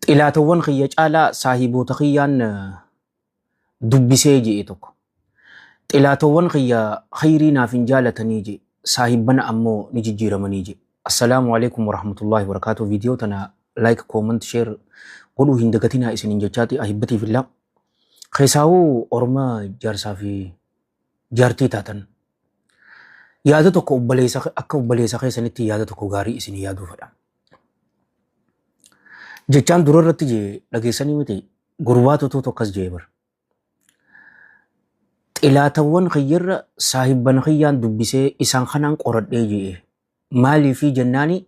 Xilaatawwan kiyya caalaa saahiboota kiyyaan dubbisee je'e tokko. Xilaatawwan kiyya khayrii naaf hin jaalatanii je'e. Saahibbana ammoo ni jijjiiramanii je'e. Assalaamu alaikum warahmatullahi wabarakatuh. Viidiyoo tana like, comment, share godhuu hin dagatinaa isiniin jechaati ahibbatii fillah. Keessaawuu orma jaarsaa fi jaartii taatan. Yaada tokko obboleessa akka obboleessa keessanitti yaada tokko gaarii isin yaaduu fedha. Jechaan dura irratti jee dhageessanii miti gurbaatu tuutu akkas jee bar. Xilaatawwan kiyyarra saahibban kiyyaan dubbisee isaan kanaan qoradhee jee. Maaliifii jennaani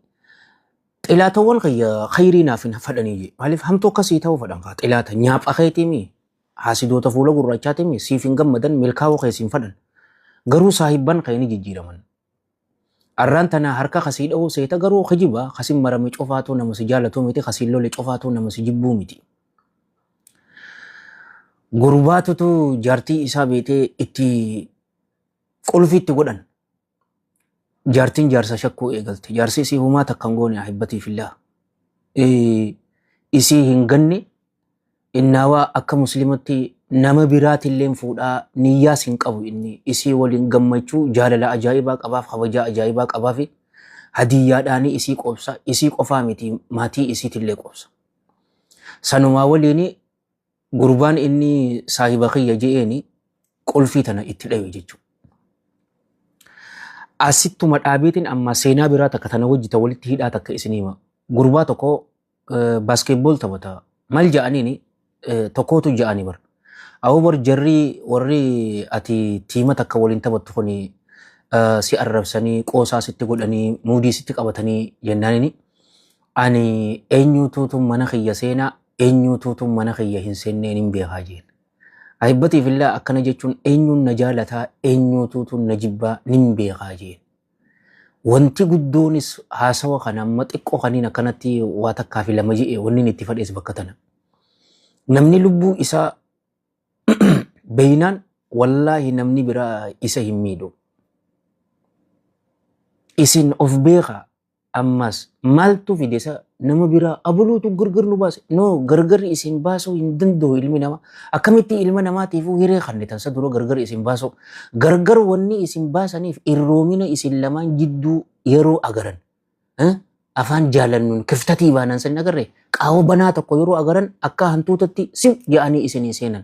xilaatawwan kiyya khayrii naaf hin fadhanii jee. Maaliif hamtuu akkasii ta'uu fadhan kaa xilaata nyaapha keetiimi haasidoota fuula gurraachaatiimi siif hin gammadan milkaa'uu kees hin fadhan. Garuu saahibban kee ni jijjiiraman. Arraan tana harka kasii dha'uu seeta garuu kijiba kasin marame cofaatu nama si jaalatuu miti kasiin lole cofaatu nama si jibbuu miti. Gurbaatutu jaartii isaa beetee itti qulfii itti godhan. Jaartiin jaarsa shakkuu eegalte. Jaarsi isii humaa takka hin goone ahibbatii fillah. Isii hin ganne innaawaa akka muslimatti nama biraatilleen fuudhaa niyyaas hin qabu inni isii waliin gammachuu jaalala ajaa'ibaa qabaaf kabajaa ajaa'ibaa qabaafi hadiyyaadhaanii isii qoobsa isii qofaa miti maatii isiitillee qoobsa. Sanumaa waliin gurbaan inni saahiba kiyya je'eeni qulfii tana itti dhawe jechuudha. Asittuma dhaabeetiin amma seenaa biraa takka tana wajji ta walitti hidhaa takka isinii hima. Gurbaa tokko baaskeetbool taphata. Maal ja'aniini tokkootu ja'anii bar. Awoo bar jarri warri ati tiima takka waliin taphattu kuni si arrabsanii qoosaa sitti godhanii muudii sitti qabatanii jennaanini ani eenyuutuutu mana kiyya seenaa eenyuutuutu mana kiyya hin seenneen hin beekaa jeen. Ahibbatiif illaa akkana jechuun eenyuun na jaalataa eenyuutuutu na jibbaa nin beekaa jeen. Wanti guddoonis haasawa kana amma xiqqoo kaniin akkanatti waa takkaa fi lama je'e wanni inni itti fadhees bakka tana. Namni lubbuu isaa beeynaan wallaahi namni biraa isa hin miidhu. Isin of beekaa Ammas maaltu fide isa nama biraa abuluutu gargar nu baase. No gargar isin baasuu hin danda'u ilmi namaa. Akkamitti ilma namaatiifuu hiree kennitan isa dura gargar isin baasuu. Gargar wanni isin baasaniif irroomina isin lamaan jidduu yeroo agaran. Afaan jaalannuun kiftatii baanan sin agarre qaawa banaa tokko yeroo agaran akka hantuutatti siw jedhanii isinii seenan.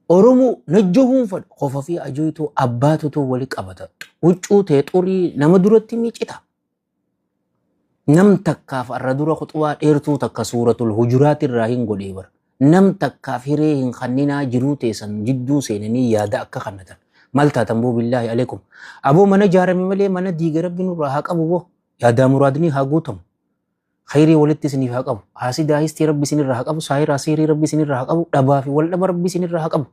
Oromoo najjahuun fadhu qofa fi ajoytuu abbaatutu wali qabata. Huccuu tee xurii nama duratti miicita. Nam takkaaf arra dura khuxbaa dheertuu takka suuratul hujuraat irraa hin godhee bara. Nam takkaaf hiree hin kanninaa jiruu teessan jidduu seenanii yaada akka kannatan. Maal taatan boo billaahi aleekum. Aboo mana jaarame malee mana diige rabbi nurraa haa qabu boo. Yaadaa muraadni haa guutamu. Khayrii walitti isiniif haa qabu. Haasidaa histii rabbi isinirraa haa qabu. Saahiraa sihrii rabbi isinirraa haa qabu. Dhabaa fi wal dhaba rabbi isinirraa haa qabu.